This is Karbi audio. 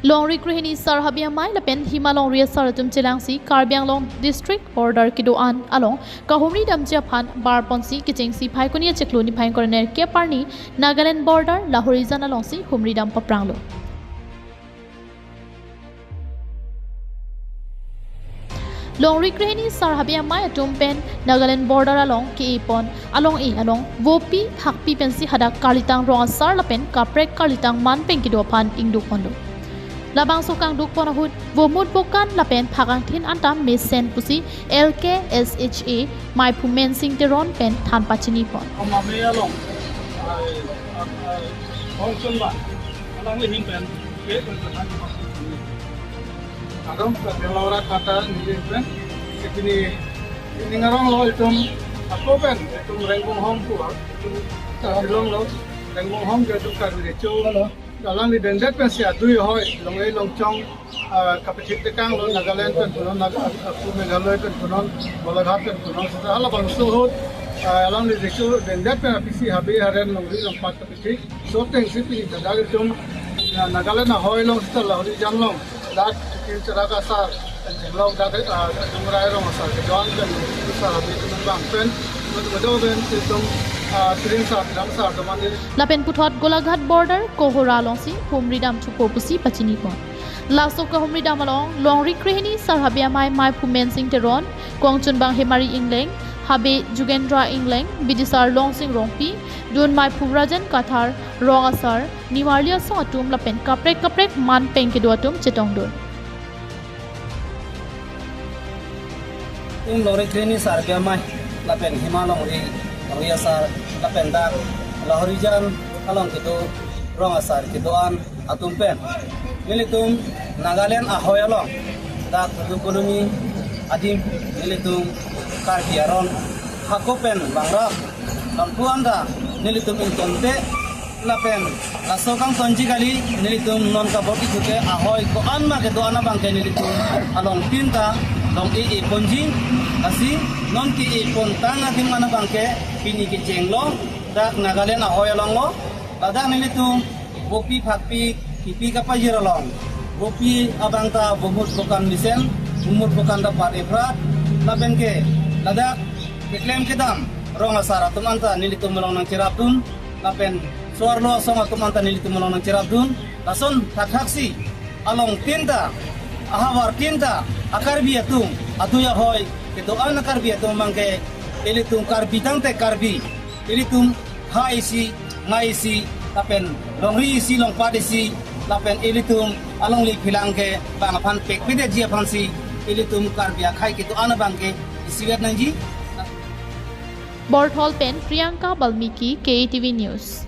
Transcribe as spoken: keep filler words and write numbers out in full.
Longri krehini sar Habe Amei lapen Hima Longri asar atum chelangsi Karbi Anglong district border kedo-an along kahumri damji aphan barponsi kechengsi Phaikuni achiklo niphai ingkoi ra nerkep arni Nagaland border Lahorijan alongsi humri dam papranglo. Longri krehini sar Habe Amei atum pen Nagaland border along ke-epon along-e along vopi phakpi pensi hadak karlitang rong asar lapen kaprek karlitang man pen kedo aphan ingduk ponlo. Labangso kangduk pon ahut vomut vokan lapen phakangthin anta mesen pusi L K S H A Meiphu Mensing Teron pen than pachini pon. Amei along, ai, ai, ai, Kongchunbang, alangli ahin pen, ke pen pen han. Kadom, ka Benglaura kata ni pen, kini, kini ngarong lo itum, ako pen, itum Rengbonghom pu, itum, Karbi Anglong lo, Rengbonghom ke itum Karbi Recho. Alangli dengdet pensi adui ahoi, long-e longchong, ah, kapethik tekang lo Nagaland pen punon, Nag-, ah, ah, Meghalaya pen punon, Golaghat pen punon, seta halabangso ahut, ah, alangli Recho dengdet pen apisi Habe Haren Longri Longpat kapethik. So atengsi pini dak itum, ah, Nagaland ahoi along seta Lahorijan along, dak Chikil Charak asar, pen chenglok dak, ah, Dungrai rong asar kedo-an pen, asar Habe atum abang pen, mut mut pen itum, ah, Siring sar, Tirang sar, teman ini. Lapen puthot Golaghat border Kohora alongsi humri dam thupo pusi pachini pon. Laso kahumri dam along, Longri krehini sar Habe Amei Meiphu Mensing Teron, Kongchunbang Hemari Ingleng, Habe Jugendra Ingleng, Bidisar Longsing Rongpi, Dun Meiphu Rajen Kathar, rong asar, nimarli asong atum lapen kaprek kaprek man pen kedo atum chetongdun. Itum Longri krehini sar Habe Amei lapen Hima Longri, Longri asar lapen dak Lahorijan along kedo rong asar kedo-an atum pen nelitum Nagaland ahoi along dak Kudu Koloni adim nelitum Karbi aron hako pen bangrap lampu anta nelitum ingtonte lapen laso kangtonji kali nelitum non kabor kithute ahoi ko-an ma kedo-an abangke nelitum along tin ta long-e-e ponji, lasi non ke-e pontang adim an abangke pini kechenglo dak Nagaland ahoi along lo, ladak nelitum vopi phakpi kipi kapajir along, vopi abang ta vomut vokan mesen, vomut vokan ta pat eprat, lapen ke ladak keklem kedam rong asar atum anta nelitum along nangcherapdun, lapen so-arlo asong atum anta nelitum along nangcherapdun, lason thakthak si along tin ta, ahavar tin ta, a-Karbi atum, adui ahoi kedo-an a-Karbi atum abangke ilitum Karbi tangte Karbi, ilitum ha isi, mei isi, lapen longri isi, longpat isi, lapen ilitum alangli aphi lang ke bang aphan pekpedetji aphansi ilitum Karbi akhei kedo-an abangke isivet nangji. Borthol pen Priyanka Balmiki, K A T V News.